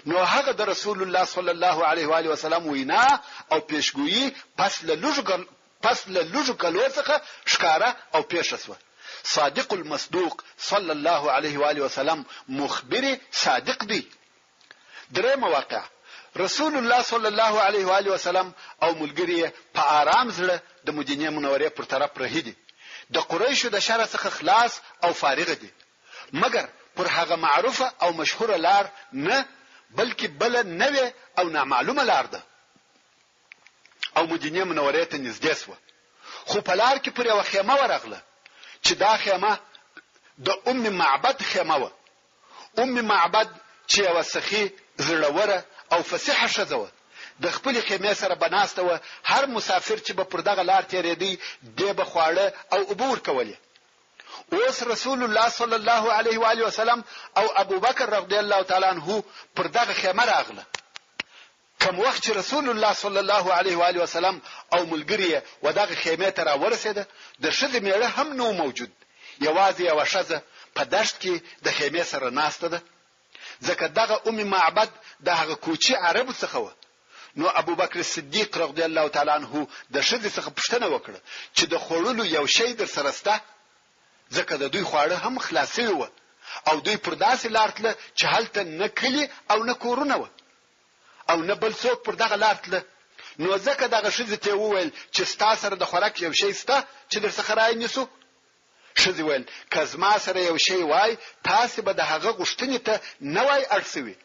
نو هغه د رسول الله صلی الله علیه و آله وسلم وینا او پیشګویي پس له لږو پس له لږو کلو څخه ښکاره او پیښه شوه. صادق المصدوق صلی الله علیه و آله وسلم مخبر صادق دی. درېیمه واقعه، رسول الله صلی الله علیه و آله وسلم او ملګري یې په آرام زړه د مدینې منورې پر طرف رهي دي، د قریشو د شره څخه خلاص او فارغ دي، مګر پر هغه معروفه او مشهوره لار نه بلکې بله نوې او نامعلومه لار ده. او مدینې منورې ته نږدې شوه، خو په لار کې پر یوه خیمه ورغله چې دا خیمه د ام معبد خیمه وه. ام معبد چې یوه سخي، زړوره او فصیحه ښځه وه، د خپلې خیمې سره به ناسته وه، هر مسافر چې به پر دغه لار تېرېدی، دې به خواړه او اوبه ورکولې. اوس رسول الله صلی الله علیه و آله وسلم او ابوبکر رضی الله تعالی عنه پر دغه خیمه راغله. کوم وخت چې رسول الله صلی الله علیه و آله وسلم او ملګري یې و دغه خیمې ته راورسېده، د ښځې مېړه هم نه و موجود، یوازې یوه ښځه په دښت کې د خیمې سره ناسته ده، ځکه دغه ام معبد د هغه کوچي عربو څخه وه. نو ابوبکر صدیق رضی الله تعالی عنه د ښځې څخه پوښتنه وکړه چې د خوړلو یو شی درسره شته؟ ځکه د دوی خواړه هم خلاص شوي وه او دوی پر داسې لار تله چې هلته نه کلي او نه کورونه وه. او نه بل څوک پر دغه لار تله، نو ځکه دغه ښځې ته یې وویل چې ستا سره د خوراک یو شی شته چې درڅخه رایې نیسو؟ ښځې ویل، که زما سره یو شی وای تاسې به د هغه غوښتنې ته نه وای اړ شوي،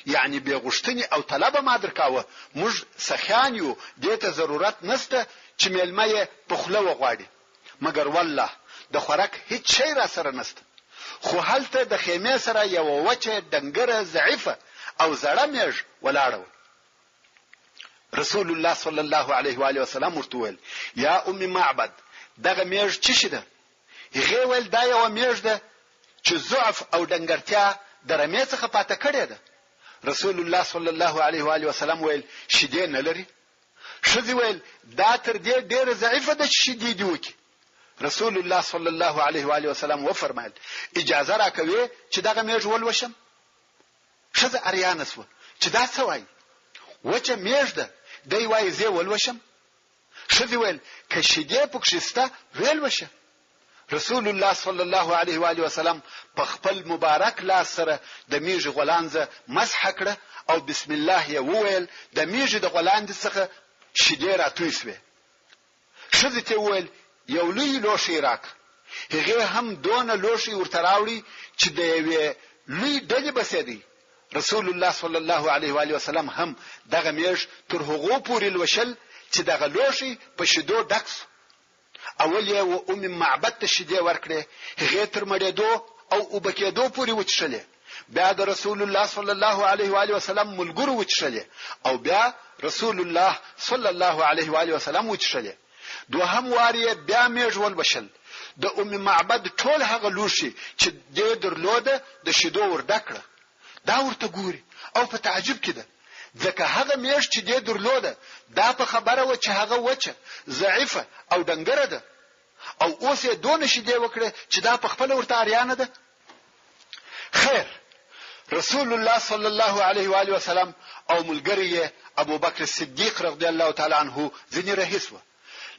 یعنې بې غوښتنې او طلبه ما درکاوه، موږ سخیان یو دې ته ضرورت نشته چې مېلمه یې په خوله وغواړي. مګر والله د خورک هیڅ شی راسره نشته. خو هلته د خیمې سره یوه وچه ډنګره ضعیفه او زړه میږ ولاړه وه. رسول الله صلی الله علیه و آله وسلم ورته وویل، یا ام معبد دغه میږ څه شي ده؟ هغې ویل، دا یوه میږ ده چې ضعف او ډنګرتیا د رمې څخه پاته کړې ده. رسول الله صلی الله علیه و آله وسلم ویل، شیدې نه لري؟ ښځې ویل، دا تر دې ډېره ضعیفه ده چې شیدې دې وکړي. رسول الله صلی الله علیه و آله وسلم وفرمایل، اجازه راکوې چې دغه مېږ ولوشم؟ ښځه اریانه شوه چې دا څه وایي؟ وچه مېږ ده، دی وایي زه یې ولوشم؟ ښځې ویل، که شیدې پکښې شته ویې لوشه. رسول الله صلی الله علیه و آله وسلم په خپل مبارک لاس سره د میږي غولانځه مسح کړه او بسم الله یې وویل، د میږي د غولاندې څخه شیدې راتوی شوې. ښځې ته یې وویل، یو لوی لوښی راکړه. هغې هم دونه لوښی ورته راوړی چې د یوې لوی ډلې بسېدی. رسول الله صلی الله علیه و آله وسلم هم دغه میږ تر هغو پورې لوشل چې دغه لوښی په شیدو ډک شو. اول یې و ام معبد ته شیدې ورکړې، هغې تر مړېدو او اوبه کېدو پورې وڅښلې، بیا د رسول الله صلی الله علیه و آله وسلم ملګرو وڅښلې او بیا رسول الله صلی الله علیه و آله وسلم وڅښلې. دوهم وار یې بیا مېږ ولوشل، د ام معبد ټول هغه لوښي چې دې درلوده د شیدو ور ډک کړه. دا ورته ګوري او په تعجب کې ده، ځکه هغه مېږ چې دې درلوده دا په خبره وه چې هغه وچه، ضعیفه او ډنګره ده او اوس یې دونه شیدې وکړې چې دا په خپله ورته اریانه ده. خیر، رسول الله صلی الله علیه و آله وسلم او ملګری یې ابوبکر صدیق رضی الله تعالی عنه ځینې رهي شوه.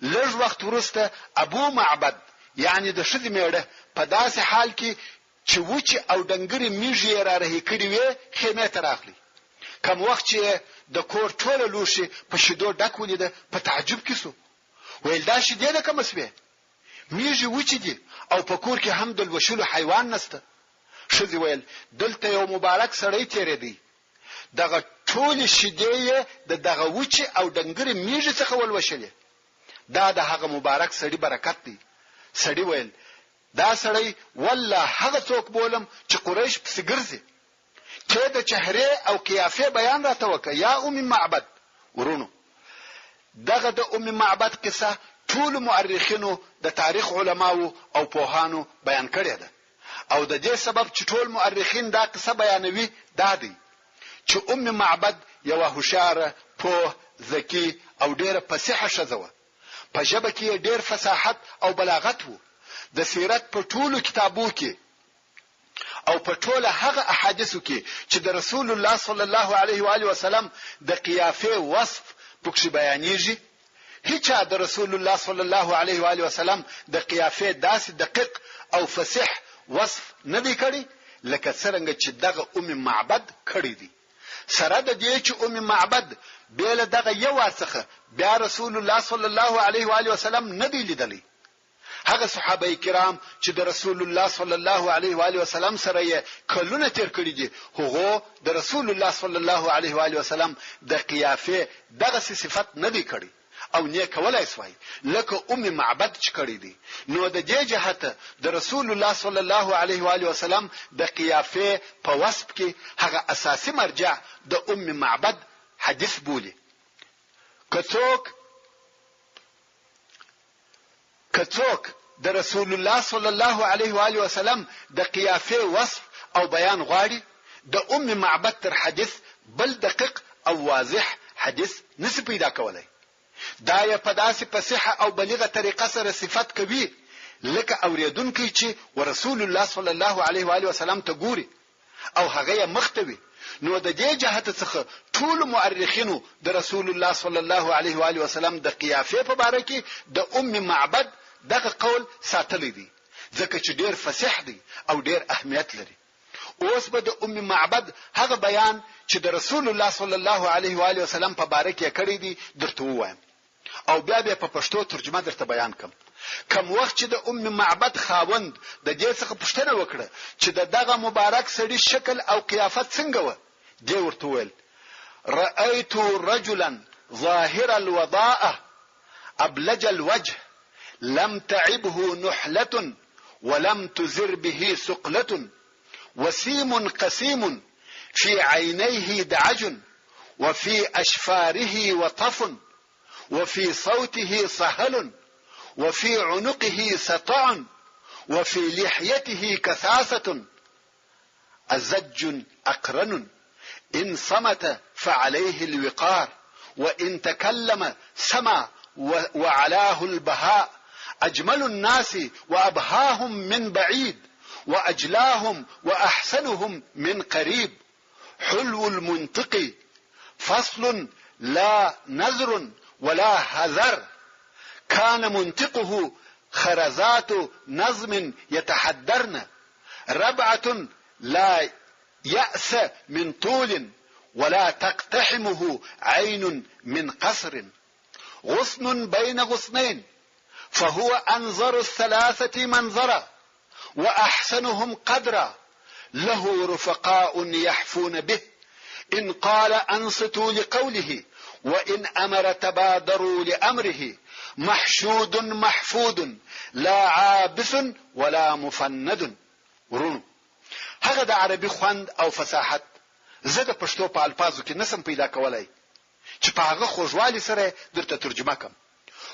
لږ وخت وروسته ابو معبد یعنې د ښځې مېړه په داسې حال کې چې وچې او ډنګرې مېږې یې را رهي کړې وې، خیمې ته راغلی. کوم وخت چې یې د کور ټوله لوښي په شیدو ډک ولیده، په تعجب کې شو. ویل دا شیدې د کومه شوې؟ مېږې وچې دي او په کور کې هم د لوشلو حیوان نشته. ښځې ویل، دلته یو مبارک سړی تېرېدی. دغه ټولې شیدې یې د دغه وچې او ډنګرې مېږې څخه ولوشلې. دا د هغه مبارک سړي برکت دی. سړي ویل، دا سړی والله هغه څوک بولم چې قریش پسې ګرځي. تۀ د چهرې او قیافې بیان راته وکړه یا ام معبد. وروڼو! دغه د ام معبد قصه ټولو مؤرخینو، د تاریخ علماوو او پوهانو بیان کړې ده او د دې سبب چې ټول مؤرخین دا قصه بیانوي دا دی چې ام معبد یوه هوښیاره، پوه، ذکي او ډېره فصیحه ښځه وه. په ژبه کې یې ډېر فصاحت او بلاغت وو. د سیرت په ټولو کتابو کې او په ټوله هغه احادیثو کې چې د رسول الله صلی الله علیه و آله وسلم د قیافې وصف پکښې بیانیږي، هیچا د رسول الله صلی الله علیه و آله وسلم د قیافې داسې دقیق او فصیح وصف نه دی کړی لکه څرنګه چې دغه ام معبد کړی دی. سره د دې چې ام معبد بې له دغه یو وار څخه بیا رسول الله صلی الله علیه و آله وسلم نه دی لیدلی. هغه صحابه کرام چې د رسول الله صلی الله علیه و آله وسلم سره یې کلونه تېر کړي دي، هغو د رسول الله صلی الله علیه و آله وسلم د قیافې دغسې صفت نه دی کړی. او نۀ کولای شوای لکه ام معبد چې کړی دی، نو د دې جهته د رسول الله صلی الله علیه وآله وسلم د قیافې په وصف کې هغه اساسي مرجع د ام معبد حدیث بولي. که څوک. که څوک د رسول الله صلی الله علیه و آله وسلم د قیافې وصف او بیان غواړي، د ام معبد تر حدیث بل دقیق او واضح حدیث نه شي پیدا کولای. دا یې په داسې فصیحه او بلیغه طریقه سره صفت کوي لکه اورېدونکی چې ورسول الله صلی الله علیه و آله وسلم ته ګوري او هغه یې مخ ته وي، نو د دې جهته څخه ټولو مؤرخینو د رسول الله صلی الله علیه و آله وسلم د قیافې په باره کې د ام معبد دغه قول ساتلی دی، ځکه چې ډېر فصیح دی او ډېر اهمیت لري. اوس به د ام معبد هغه بیان چې د رسول الله صلی الله علیه و آله وسلم په باره کې یې کړی دی درته ووایم. او بیا به په پښتو ترجمه درته بیان کړم. کوم وخت چې د ام معبد خاوند د دې څخه پوښتنه وکړه چې د دغه مبارک سړي شکل او قیافه څنګه وه؟ دې ورته وویل، رأیت رجلا ظاهر الوضاءة ابلج الوجه لم تعبه نحلة ولم تزر به سقلة وسيم قسيم في عينيه دعج وفي أشفاره وطف وفي صوته صهل وفي عنقه سطع وفي لحيته كثاثة أزج أقرن إن صمت فعليه الوقار وإن تكلم سما وعلاه البهاء أجمل الناس وأبهاهم من بعيد وأجلاهم وأحسنهم من قريب حلو المنطق فصل لا نذر ولا هذر كان منطقه خرزات نظم يتحدرن ربعة لا يأس من طول ولا تقتحمه عين من قصر غصن بين غصنين فهو أنظر الثلاثة منظرا وأحسنهم قدرا له رفقاء يحفون به إن قال أنصتوا لقوله وإن أمر تبادروا لأمره محشود محفود لا عابث ولا مفند ورونو هغه د عربي خوند او فصاحت زه د پښتو په الفاظو کې نسم پیدا کولای چې په هغه خوږوالي سره یې درته ترجمه کړم،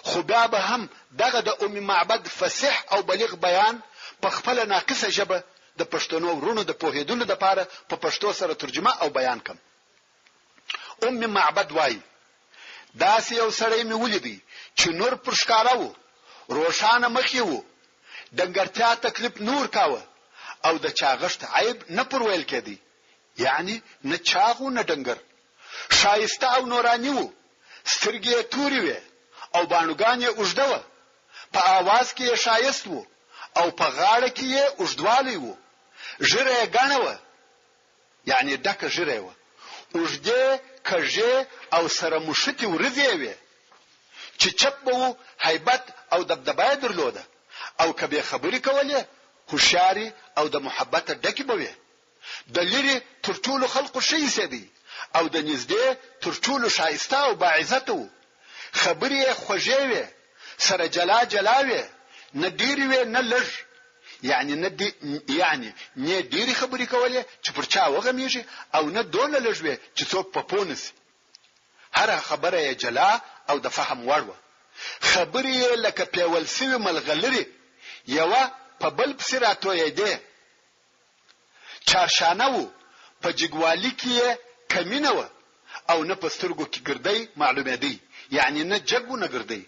خو بیا به هم دغه د ام معبد فصیح او بلیغ بیان په خپله ناقصه ژبه د پښتنو وروڼو د پوهېدلو لپاره په پښتو سره ترجمه او بیان کړم. ام معبد وايي، داسې یو سړی مې ولیدی چې نور پر ښکاره و، روښانه مخ یې و، ډنګرتیا تکلیف نه ورکاوه او د چاغښت عیب نه پر ویل کېدی، یعنې نه چاغ و نه ډنګر، ښایسته او نوراني وو، سترګې یې تورې وې او باڼوګان یې اوږده وه، په آواز کې یې ښایست وو او په غاړه کې یې اوږدوالی وو، ږیره یې ګڼه وه، یعنې ډکه ږیره یې وه، اوږدې، کږې او سره موښتې وریځې یې وې، چې چپ به وو هیبت او دبدبه یې درلوده او که به یې خبرې کولې هوښیارې او د محبته ډکې به وې. د لرې تر ټولو خلقو ښه ایسېدی او د نږدې تر ټولو ښایسته او باعزته و. خبرې یې خوږې وې، سره جلا جلا وې، نه ډېرې وې نه لږ، یعنې نه یعنې نۀ ډېرې خبرې کولې چې پر چا وغمېږي او نه دونه لږ وې چې څوک په پوه نه شي. هره خبره یې جلا او د فهم وړ وه. خبرې یې لکه پېول شوې ملغلرې یوه په بل پسې راتویېدې. چارشانه وو، په جګوالي کې یې کمي نه وه او نه په سترګو کې ګردی معلومېدی، یعنې نه جګ و نه ګردی.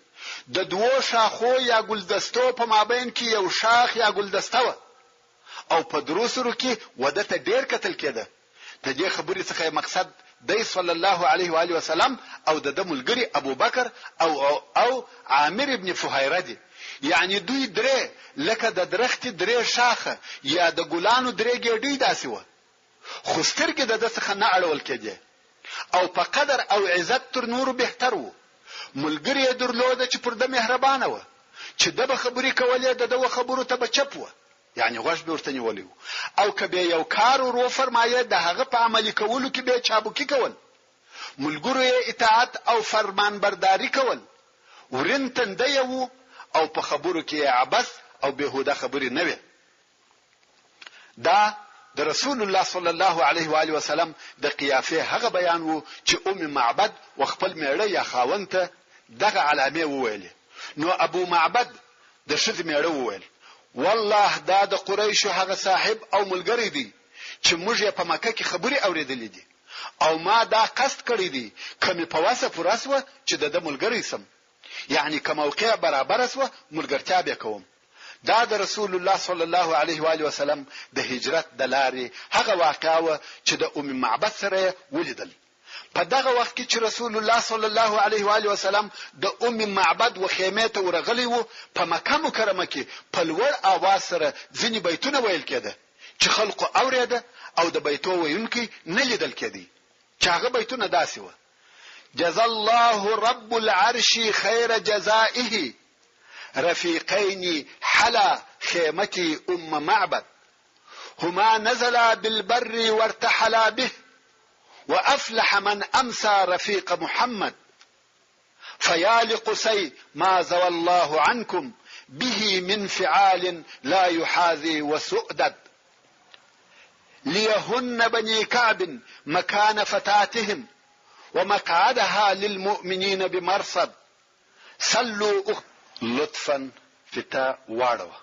د دوو ښاخو یا ګلدستو په مابین کې یو ښاخ یا ګلدسته وه او په درو سرو کې وده ته ډېر کتل کېده. د دې خبرې څخه یې مقصد دی صلی الله علیه و آله وسلم او د ده ملګري ابوبکر او او عامر ابن فهیره دي، یعنې دوی درې لکه د درختې درې ښاخه یا د ګلانو درې ګېډۍ داسې وه، خو سترګې د ده څخه نه اړول کېدې او په قدر او عزت تر نورو بهتر وو، ملګري یې درلوده چې پر ده مهربانه وه، چې ده به خبرې کولې د ده و خبرو ته به چپ وه. یعنې غوږ به ورته نیولی وو او که به یو کار ور وفرمایه د هغه په عملي کولو کې به یې چابکي کول. ملګرو یې اطاعت او فرمانبرداري کول. ورین تندی یې وو او په خبرو کې یې عبث او بېهوده خبرې نه وې. دا د رسول الله صلی الله علیه و آله وسلم د قیافې هغه بیان وو چې ام معبد و خپل مېړه یا خاوند ته دغه علامې وویلې نو ابو معبد د ښځې مېړه وویل، والله دا د قریشو هغه صاحب او ملګری دی چې موږ یې په مکه کې خبرې اورېدلې دي او ما دا قصد کړی دی که مې په وسه پوره شوه چې د ده ملګری شم یعنې که موقع برابره شوه ملګرتیا به کوم. دا د رسول الله صلی الله علیه و آله وسلم د هجرت د لارې هغه واقعه وه چې د ام معبد سره یې ولیدل. په دغه وخت کې چې رسول الله صلی الله علیه و آله وسلم د ام معبد و خیمې ته ورغلی و، په مکه مکرمه کې په لوړ آواز سره ځینې بیتونه ویل کېده چې خلقو اورېده او د بیتو ویونکی نه لیدل کېدی چې هغه بیتونه داسې وه، جزا الله رب العرش خیر جزائه رفيقين حلا خيمتي أم معبد هما نزلا بالبر وارتحلا به وأفلح من أمسى رفيق محمد فيا لقسي ما زوى الله عنكم به من فعال لا يحاذي وسؤدد ليهن بني كعب مكان فتاتهم ومقعدها للمؤمنين بمرصد سلو اخ لطفا فتا واړوه.